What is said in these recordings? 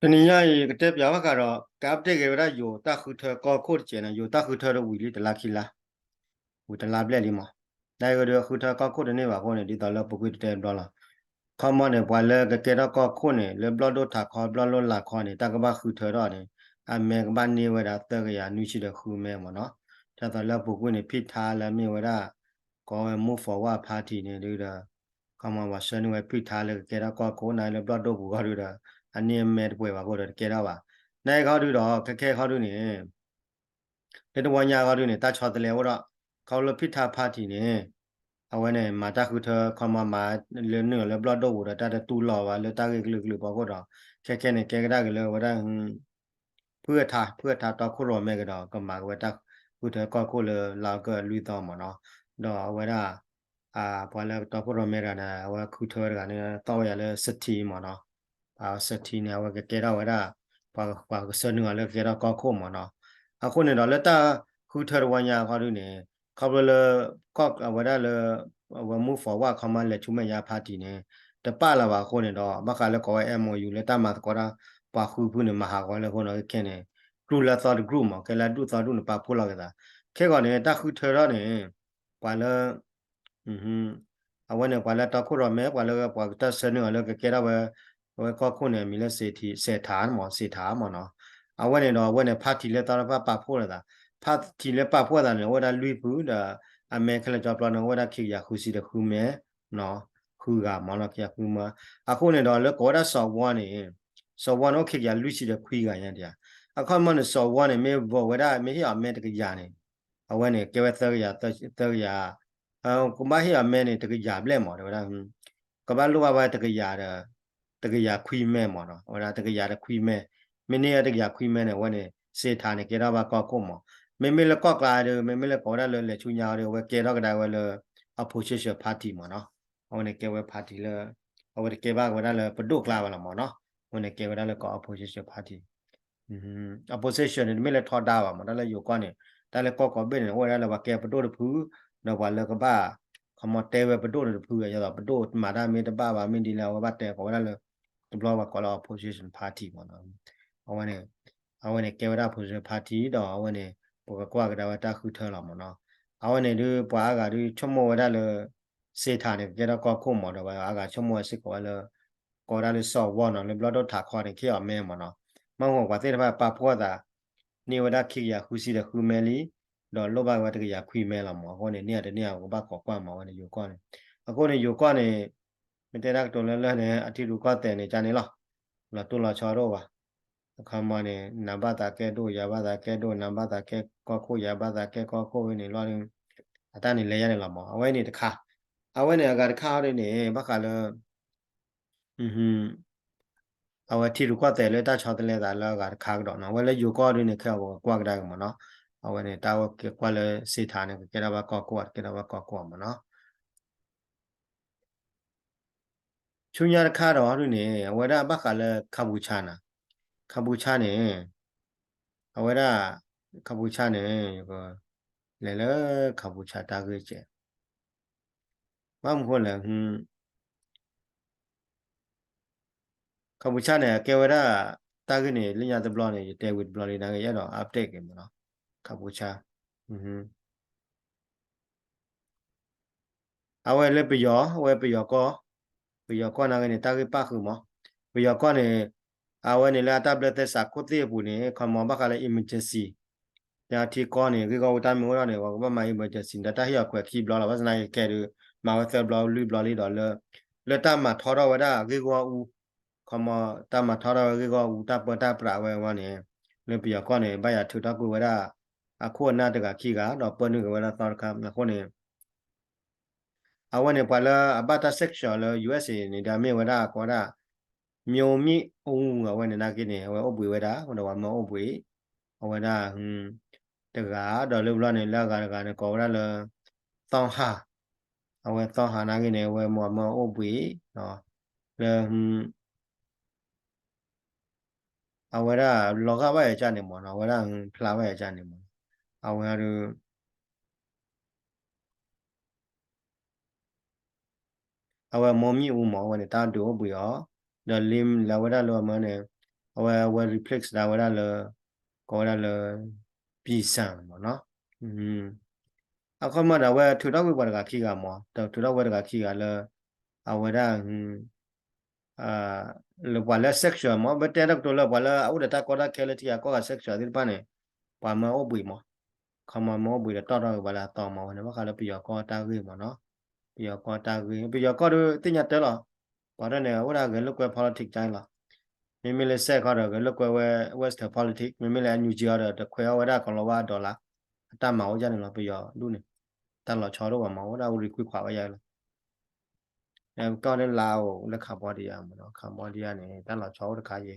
တနံၤညါအံၤ ကတဲပၠးဘၣ်ဃးဒီး က update က့ၤဝဲဒၣ်ယိၤတၢ်ဃုထၢကီၢ်ခိၣ်တစဲးန့ၣ် ယိၤတၢ်ဃုထၢတဝံၤလံတလါခံလါ, ဝံၤတလါဘျဲၣ်လံမး, နာ်က့ဒုးဃုထၢကီၢ်ခိၣ်တန့ၢ်ဘၣ်အဃိန့ၣ် ဒ်သိးလၢပူၤကွံာ်တတဲဘျီလီၤ. ခီမီန့ၣ် ပှၤလၢကကဲထီၣ်ကီၢ်ခိၣ်န့ၣ် လၢဘျီၣ်ဒိၣ်ထးခီ ဘျီၣ်ဒိၣ်လးခီန့ၣ် တၢ်ကဘၣ်ဃုထၢထီၣ်န့ၣ် အမဲကဘၣ်န့ၢ်ဝဲဒၣ်သၢကယၤနွံဆံဒီးဃုမဲမးနီၤ. ဒ်သိးလၢပူၤကွံာ်န့ၣ် ဖံးထါလၢမ့ၢ်ဝဲဒၣ် ကိးဝဲ Move Forward Party န့ၣ်ဒုးဒီး ခီမီပှၤဆှၢန့ၢ်ဝဲဖံးထါလၢကကဲထီၣ်ကီၢ်ခိၣ်န့ၣ်လၢဘျီၣ်ဒိၣ်ပူၤဃီဒုးဒီး အန့ၢ်အမဲတပှဲၤဘၣ်အဃိဒီးတကဲထီၣ်ဘၣ်. နာ်က့ခီဒုးဒီး ခဲခဲခီဒုးန့ၣ် လၢတဝီညါခီဒုးန့ၣ် တၢ်ဆီတလဲအိၣ်ဒီး ခီဖျိလၢဖံးထါ party န့ၣ် အဝဲန့ၣ် မၤတၢ်ဃုထၢ ခီမီမၤလၢနုာ်လီၤလၢဘျီၣ်ဒိၣ်ပူၤဒီး တၢ်တတူၢ်လိာ်ဘၣ်လၢတၢ်ဂ့ၢ်ကလုာ်ကလုာ်ဖီခိၣ်ဒီး ခဲခဲန့ၣ် ကဲကဒါက့ၤလၢဝဲဒၣ် ဖုအထါ ဖုအထါတီခိၣ်ရိၣ်မဲကဒီး ကမၤက့ၤဝဲတၢ်ဃုထၢကီၢ်ခိၣ်လၢလါအီကူးလွံၢ်သီမးနီၤ. ဒီးအဝဲဒၣ် ပှၤလၢတီခိၣ်ရိၣ်မဲတဂၤန့ၣ် အဝဲဃုထၢဝဲတဂၤန့ၣ် သီၣ်ဝဲယၤလၢ စထံ မးနီၤ. စထံ န့ၣ် အဝဲကကဲထီၣ်ဝဲဒၣ် ပှၤ ပှၤကဆှၢနုာ်အီၤလၢကကဲထီၣ်ကီၢ်ခိၣ်မးနီၤ. အဃိန့ၣ်ဒီးလၢတၢ်ဃုထၢတဝီညါခီဒုးန့ၣ် ခီဖျိလၢ ကီၢ်အဝဲဒၣ်လၢ အဝဲ Move Forward ခီမီလဲၤဆူမဲာ်ညါ party န့ၣ် တပာ်လၢၤဘၣ်အဃိန့ၣ်ဒီး ဘၣ်ဃးလၢကိးဝဲ MOU လၢတၢ်မၤသကိးတၢ် ပှၤဃုဖုန့ၣ် မၤဟးဂီၤလၢအဃိန့ၣ် ခဲခဲန့ၣ် ကြူၢ်လၢသီတကြူၢ်မး ကဲလၢအဒူၣ်သီဒူၣ်န့ၣ် ပာ်ဖှိၣ်လီၤက့ၤသး. ခဲဂီၤန့ၣ် တၢ်ဃုထၢထီၣ်န့ၣ် ပှၤလၢ အဝဲန့ၣ် ပှၤလၢတီခိၣ်ရိၣ်မဲ ပှၤလၢပှၤကတၢ်ဆှၢနုာ်အီၤလၢကကဲထီၣ်ဝဲ အဝဲကီၢ်ခိၣ်န့ၣ် အမံၤလၢ စ့ထါ မး စ့ထါ မးနီၤ. အဝဲန့ၣ်ဒီး အဝဲန့ၣ် party လၢသီတဖၣ်ပာ်ဖှိၣ်လိာ်သး party လၢပာ်ဖှိၣ်သးန့ၣ် အိၣ်ဝဲဒၣ်လွံၢ်ဖုဒီး အမဲခဲလၢာ်ကၠီပျီန့ၣ် အိၣ်ဝဲဒၣ်ခံကယၤဃုဆံဒီးဃုမဲ ဃုဂၤမးနီၤ ခံကယၤဃုမဲ. အဃိန့ၣ်ဒီး လၢကိးဝဲဒၣ်စီၤဝီန့ၣ် စီၤဝီန့ၣ် အိၣ်ခံကယၤလွံၢ်ဆံဒီးခွံဂၤညါဒံးဧါ. အခီပညီန့ၣ် စီၤဝီန့ၣ် မ့ၢ် vote ဝဲဒၣ် မ့ၢ်ဟ့ၣ်အီၤမဲတကယၤန့ၣ် အဝဲန့ၣ် ကဲဝဲသၢကယၤ သၢကယၤ ကဘၣ်ဟ့ၣ်အီၤမဲန့ၣ် တကယၤဘျဲၣ်မး တဲဝဲဒၣ် ကဘၣ်လိၣ်ဘၣ်ဝဲတကယၤဒီး တကယၤခွံမဲမးနီၤ အဝဲဒၣ်တကယၤဒီးခွံမဲ, မ့ၢ်န့ၢ်ဝဲတကယၤခွံမဲန့ၣ် အဝဲန့ၣ် စ့ထါန့ၣ် ကဲထီၣ်ဘၣ်ကီၢ်ခိၣ်မး. မ့မ့ၢ်လၢကီၢ်ကျါဒီး မ့မ့ၢ်လၢကိးဝဲဒၣ်လၢလဲၤဆူညါဒီး အဝဲကဲထီၣ်ကဒါဝဲလၢ opposition party မးနီၤ. အဝဲန့ၣ်ကဲဝဲ party လၢ အဝဲတကဲဘၣ်ဝဲဒၣ်လၢပဒိၣ်ကျါဘၣ်လီၤမးနီၤ. အဝဲန့ၣ်ကဲဝဲဒၣ်လၢကိး opposition party opposition န့ၣ် တမ့ၢ်လၢထီဒါဘၣ်မး တၢ်လၢယိၤကီၢ်န့ၣ် တၢ်လၢကီၢ်ကိးဘ့ၣ်န့ၣ် အိၣ်ဝဲဒၣ်လၢပှၤကဲပဒိၣ်တဖု ဒီးပှၤလၢကဘၣ် ခီမီတဲဝဲပဒိၣ်န့ၣ်တဖု ဒ်သိးပဒိၣ်မၤတၢ်မ့ၢ်တဘၣ်ဘၣ်မ့ၢ်ဒ်လဲၣ် အဝဲဘၣ်တဲကိးဝဲဒၣ်လၢ တဘျီပှၤကိးလၢ opposition party မးနီၤ. အဝဲန့ၣ် အဝဲန့ၣ်ကဲဝဲဒၣ် opposition party ဒီးအဝဲန့ၣ် ပကကွၢ်ကဒါဝဲတၢ်ဃုထၢလီၤမးနီၤ. အဝဲန့ၣ်ဒုးပှၤအါဂၤဒုးဆိကမိၣ်ဝဲဒၣ်လၢ စ့ထါန့ၣ် ကကဲထီၣ်ကီၢ်ခိၣ်မးဒီး ပှၤအါဂၤဆိကမိၣ်ဝဲစ့ၢ်ကီးဝဲလၢ ကိးဝဲဒၣ်လၢစီၤဝီနီၤ လၢဘျီၣ်ဒိၣ်ထးခီန့ၣ် ကဟ့ၣ်အီၤမဲမးနီၤ. မ့ၢ်ဃိပှၤသ့ၣ်တဖၣ်ပာ်ဖှိၣ်အသး န့ၢ်ဝဲဒၣ်ခံကယၤဃုဆံဒီးဃုမဲလံ ဒီးလိၣ်ဘၣ်ဝဲတကယၤခွံမဲလီၤမး. အဃိန့ၣ် န့ၢ်အတန့ၢ်အကဘၣ်ခိးကွၢ်မး အဝဲန့ၣ်ယိၤကီၢ်န့ၣ်. အဃိန့ၣ်ယိၤကီၢ်န့ၣ် မ့ၢ်တဲဒၣ်ကတိၤလၢလၢ်န့ၣ် အထံရူၢ်ကီၢ်သဲးန့ၣ် ကန့ၣ်လီၤ. လီၤတိၢ်လီၤဆီတအိၣ်ဘၣ်. အခီမီန့ၣ် နၤဘၣ်သးကဲဒိၣ် ယၤဘၣ်သးကဲဒိၣ် နၤဘၣ်သးကဲကီၢ်ခိၣ် ယၤဘၣ်သးကဲကီၢ်ခိၣ်ဝဲန့ၣ်လီၤ. အတၢ်န့ၣ်လဲၤယါန့ၣ်လီၤမး အဝဲန့ၣ်တခါ အဝဲန့ၣ်အဂၤတခါဟီဒ်န့ၣ် ဘၣ်ဃးလၢ အဝဲထံရူၢ်ကီၢ်သဲးလၢတၢ်ဆီတလဲသးလၢအဂၤတခါကဒီးနီၤ. အဝဲလၢယိၤကီၢ်ဒ်န့ၣ် ခဲအံၤပကကွၢ်ကဒါက့ၤမးနီၤ. အဝဲန့ၣ်တၢ်အိၣ်က့ၤကွၢ်လၢစ့ထါန့ၣ် ကကဲထီၣ်ဘၣ်ကီၢ်ခိၣ် တကဲထီၣ်ဘၣ်ကီၢ်ခိၣ်မးနီၤ. ဆူညါတခါဒီးဒ်န့ၣ် အဝဲဒၣ်ဘၣ်ဃးလၢ Kampuchea နီၤ. Kampuchea န့ၣ် အဝဲဒၣ် Kampuchea န့ၣ် လဲၤလၢ Kampuchea တၢ်ဂ့ၢ်ကဲး ဘၣ်မနုၤဃိလဲၣ် Kampuchea န့ၣ် အကဲဝဲဒၣ် တၢ်ဂ့ၢ်န့ၣ် လၢညါတဘျီန့ၣ် ယတဲဝံၤတဘျီလံ နာ်က့ယအဲၣ်ဒိး update က့ၤမးနီၤ. Kampuchea အဝဲလၢပယီၤ အဝဲပယီၤကီၢ် ပယီၤကီၢ်နာ်က့န့ၣ် တၢ်ဂ့ၢ်ပၣ်ဃုာ်မး. ပယီၤကီၢ်န့ၣ် အဝဲန့ၣ်လၢအတၢ်ဘျၢသဲစးခိၣ်သ့ၣ်အပူၤန့ၣ် ခီမီဘၣ်ဃးလၢ emergency တၢ်ထံကီၢ်န့ၣ် ဂ့ၢ်ဂီၢ်အူတၢ်မ့ၢ်အိၣ်ထီၣ်န့ၣ် ပှၤကဘၣ်မၤ emergency ဒီးတၢ်ဟ့ၣ်အီၤခွဲးခံဘျီလီၤ. ဘၣ်ဆၣ်သနာ်က့ခဲဒုး မၤဝဲသၢဘျီလွံၢ်ဘျီလံဒီး လၢ လၢတၢ်မၤထီထီၣ်ဝဲဒၣ်ဂ့ၢ်ဂီၢ်အူ ခီမီ တၢ်မၤထီထီၣ်ဝဲဂ့ၢ်ဂီၢ်အူ တၢ်ပၢတၢ်ပြးဝဲဝဲန့ၣ် လၢပယီၤကီၢ်န့ၣ် ဘၣ်ယၤထုးထီၣ်ကွံာ်ဝဲဒၣ် အခိၣ်အနၢ်တဂၤခံဂၤ ဒီးပၢနုာ်က့ၤဝဲဒၣ်သီတခါအဃိန့ၣ် အဝဲန့ၣ် ပှၤလၢအဘၣ်တၢ် sanction လၢ ယူၢ်အ့းအ့း န့ၣ် ဒီးမ့ၢ်ဝဲဒၣ်ကိးဝဲဒၣ် မျိုးမင်းအောင် အဝဲန့ၣ်နာ်က့န့ၣ် အဝဲအိၣ်ဘှံးဝဲဒၣ် ဒီးပှၤမၢအိၣ်ဘှံး အဝဲဒၣ် တဂၤ ဒီးလၢပျီန့ၣ် လၢအဂၤတဂၤန့ၣ် ကိးဝဲဒၣ်လၢ သီဟါ အဝဲသီဟါနာ်က့န့ၣ် အဝဲမၢမၢအိၣ်ဘှံး လၢ အဝဲဒၣ်လီၤဂာ်ဘၣ်ယၤကၢ်န့ၣ်မးနီၤ အဝဲဒၣ်ဖျါဘၣ်ယၤကၢ်န့ၣ်မး အဝဲဒၣ် အဝဲမျိုးမင်းအောင် မး အဝဲန့ၣ် တၢ်ဒုးအိၣ်ဘှံးအီၤ ဒီးလၢအဝဲဒၣ်လၢအမၢန့ၣ် အဝဲ အဝဲ replace ဒၣ်ဝဲဒၣ်လၢ ကိးဝဲဒၣ်လၢ ပံစၢ်မ့ၢ်နီၤ. အခီမ့ၢ်ဒီးအဝဲထုးထီၣ်ကွံာ်ပှၤတဂၤခံဂၤမ့ၢ် ထုးထီၣ်ဝဲတဂၤခံဂၤလၢ အဝဲဒၣ် လၢပှၤလၢ sanction မ့ၢ် ပတဲတၢ်ကတိၤလၢပှၤလၢအအိၣ်ဒီးတၢ်ကီတၢ်ခဲလၢထံဂၤကီၢ်ဂၤ sanction သ့ၣ်တဖၣ်န့ၣ် ပှၤမၢအိၣ်ဘှံးမ့ၢ် ခီမ့ၢ်မၢအိၣ်ဘှံးဒီးတီၢ်ထီၣ်က့ၤပှၤလၢအသီမ့ၢ်ဝဲန့ၣ် ဘၣ်ဃးလၢပယီၤကီၢ်တၢ်ဂ့ၢ်မ့ၢ်နီၤ. ပယီၤကီၢ်တၢ်ဂ့ၢ် ပယီၤကီၢ်ဒုးသ့ၣ်ညါတၢ်လီၤ. ပှၤတၢ်န့ၣ် အိၣ်ဒၣ်ဂဲၤလိာ်ကွဲ politics တၢ်လီၤ. မ့မ့ၢ်လၢစဲးခီဒီးဂဲၤလိာ်ကွဲဝဲ Western politics မ့မ့ၢ်လၢ NUG အီၤဒီးတခွဲးအီၣ်ဝဲဒၣ်ကီၤလၤဝါအ dollar အတၢ်မၤအိၣ်ဒ်န့ၣ်လီၤ. ပယီၤဒူၣ်န့ၣ် တၢ်လီၤဆီဒိၣ်ပှၤမၤအိၣ်ဒၣ်အူရံၤခွံခွးဝဲယါလီၤ. ကီၢ်လၢ Laos လၢ Cambodia မ့ၢ်နီၤ Cambodia န့ၣ် တၢ်လီၤဆီအိၣ်တခါယဲ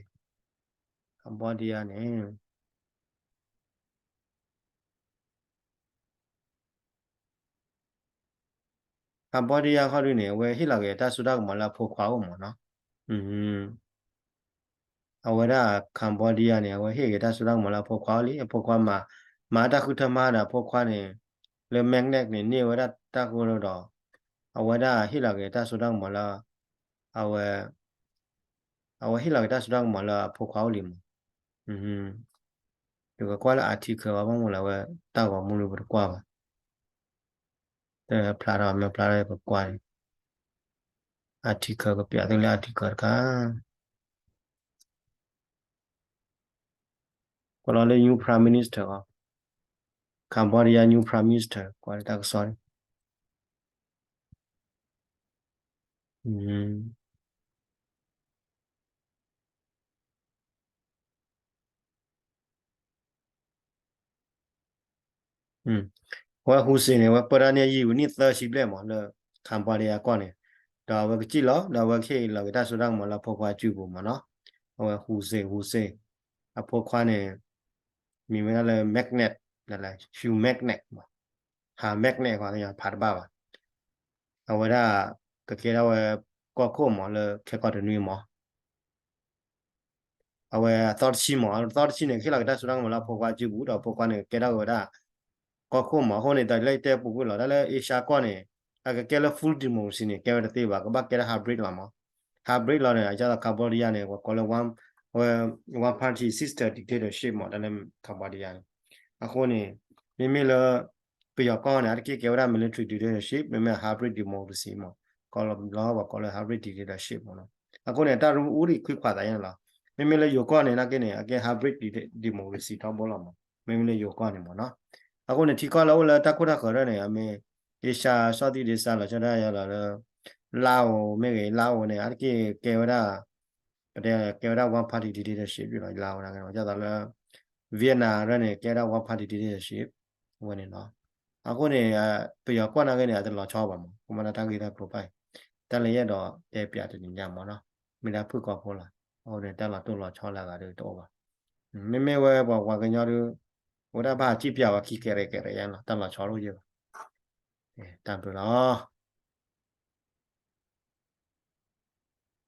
Cambodia န့ၣ် Cambodia ခီဒုန့ၣ် အဝဲဟ့ၣ်လီၤက့ၤတၢ်စိတၢ်ကမီၤလၢအဖိခွါအိၣ်မ့ၢ်နီၤ. အဝဲဒၣ် Cambodia န့ၣ် အဝဲဟ့ၣ်က့ၤတၢ်စိတၢ်ကမီၤလၢအဖိခွါအိၣ်လံ. အဖိခွါမၤ မၤတၢ်ဃုထၢမၤဒီးအဖိခွါန့ၣ် လၢ magnet န့ၣ် န့ၢ်ဝဲဒၣ်တၢ်ဃိဒီး အဝဲဒၣ်ဟ့ၣ်လီၤက့ၤတၢ်စိတၢ်ကမီၤလၢ အဝဲ အဝဲဟ့ၣ်လီၤက့ၤတၢ်စိတၢ်ကမီၤလၢအဖိခွါအိၣ်လံမ့ၢ် ယကကွၢ်လၢ article ဘၣ်မ့ၢ်လၢအဝဲ တၢ်ဂီၤမူလၢပတကွၢ်ဘၣ်. တဖျါထီၣ်မ့ၢ်ဖျါထီၣ်ပကွၢ်န့ၣ် article ကပျးသုလၢ article တခါ ကွၢ်လီၤလၢ new prime minister အီၤ Cambodia new prime minister ကွၢ်လၢတၢ်ကစီၣ်န့ၣ် အဝဲ Hun Sen န့ၣ် အဝဲပၢတၢ်န့ၢ်ယံာ်ဝဲနံၣ်သၢဆံဘျဲၣ်မးလၢ Cambodia ကီၢ်န့ၣ် ဒီးအဝဲကစံၣ်လီၤ ဒီးအဝဲကဟ့ၣ်လီၤက့ၤတၢ်စိတၢ်ကမီၤလၢအဖိခွါစုပူၤမးနီၤ. အဝဲ Hun Sen Hun Sen အဖိခွါန့ၣ် မံၤဝဲဒၣ်လၢ Hun Manet မး Hun Manet ဖး Manet ဖးတဘၣ်ဘၣ်. အဝဲဒၣ် ကကဲထီၣ်ဝဲ ကီၢ်ခိၣ်မးလၢခဲကိာ်တနွံမး အဝဲအသီတဆံမး အသီတဆံန့ၣ် ကဟ့ၣ်လီၤက့ၤတၢ်စိတၢ်ကမီၤလၢအဖိခွါစုပူၤ ဒီးအဖိခွါန့ၣ် ကကဲထီၣ်က့ၤဝဲဒၣ် ကီၢ်ခိၣ်မး. အဃိန့ၣ် တၢ်လၢယတဲပူၤကွံာ်လီၤ တၢ်လၢ Asia ကီၢ်န့ၣ် အကကဲလၢ full democracy န့ၣ် ကဲဝဲတသ့ဘၣ် ကဘၣ်ကဲထီၣ် hybrid လီၤမး. hybrid လီၤန့ၣ် အကသိး Cambodia န့ၣ် ပှၤကိးလၢ one ဝဲ one party system dictatorship မး တၢ်လၢ Cambodia န့ၣ်. အဃိန့ၣ် မ့မ့ၢ်လၢ ပယီၤကီၢ်န့ၣ် အါတက့ၢ်ကဲဝဲဒၣ် military dictatorship မ့မ့ၢ် hybrid democracy မး ကိးလီၤပှၤကိးလၢ hybrid dictatorship မးနီၤ. အဃိန့ၣ် တၢ်ရူအူရံၤခွံခွးသးယဲန့ၣ်လီၤ. မ့မ့ၢ်လၢယိၤကီၢ်န့ၣ် နာ်က့န့ၣ် အကဲ hybrid democracy ထီဘိလီၤမး မ့မ့ၢ်လၢယိၤကီၢ်န့ၣ်မးနီၤ. အဃိန့ၣ် ထံကီၢ်လၢအိၣ်လၢတၢ်ခိၣ်တၢ်ဃၢၤဒၣ်န့ၣ် အမ့ၢ် Asia Southeast Asia လီၤဆီဒၣ်ယဲလီၤလၢ Laos မ့ၢ်ဂ့ၤ Laos န့ၣ် အါတက့ၢ်ကဲဝဲဒၣ် ပတဲကဲဝဲဒၣ် one party dictatorship လီၤ Laos နာ်က့န့ၣ် ဒ်သိးလၢ Vietnam ဒၣ်န့ၣ် ကဲဝဲဒၣ် one party dictatorship ဝဲန့ၣ်လီၤ. အဃိန့ၣ် ပယီၤကီၢ်နာ်က့န့ၣ် အတလီၤဆီဘၣ်မး ကမၤဒၣ်တၢ်ဂ့ၢ်တၢ်ကျိၤဘၣ်အံၤ တၢ်လၢယအဲၣ်ဒိးတဲပၠးတနံၤညါမးနီၤ မ့ၢ်ဒၣ်ဖုၣ်ကိာ်ဖိလီၤ. အဃိန့ၣ် တၢ်လီၤတိၢ်လီၤဆီလၢအဂၤဒုးတအိၣ်ဘၣ်. မ့မ့ၢ်ဝဲပှၤပှၤကညီဒုး အိၣ်ဒၣ်ဘၣ်စံၣ်ပၠးဝဲခံကဲရဲၣ်ကဲရဲၣ်ယါလီၤ တၢ်လီၤဆီတအိၣ်ယဲၢ်ဘၣ်. တၢ်ဘျုးလီၤ.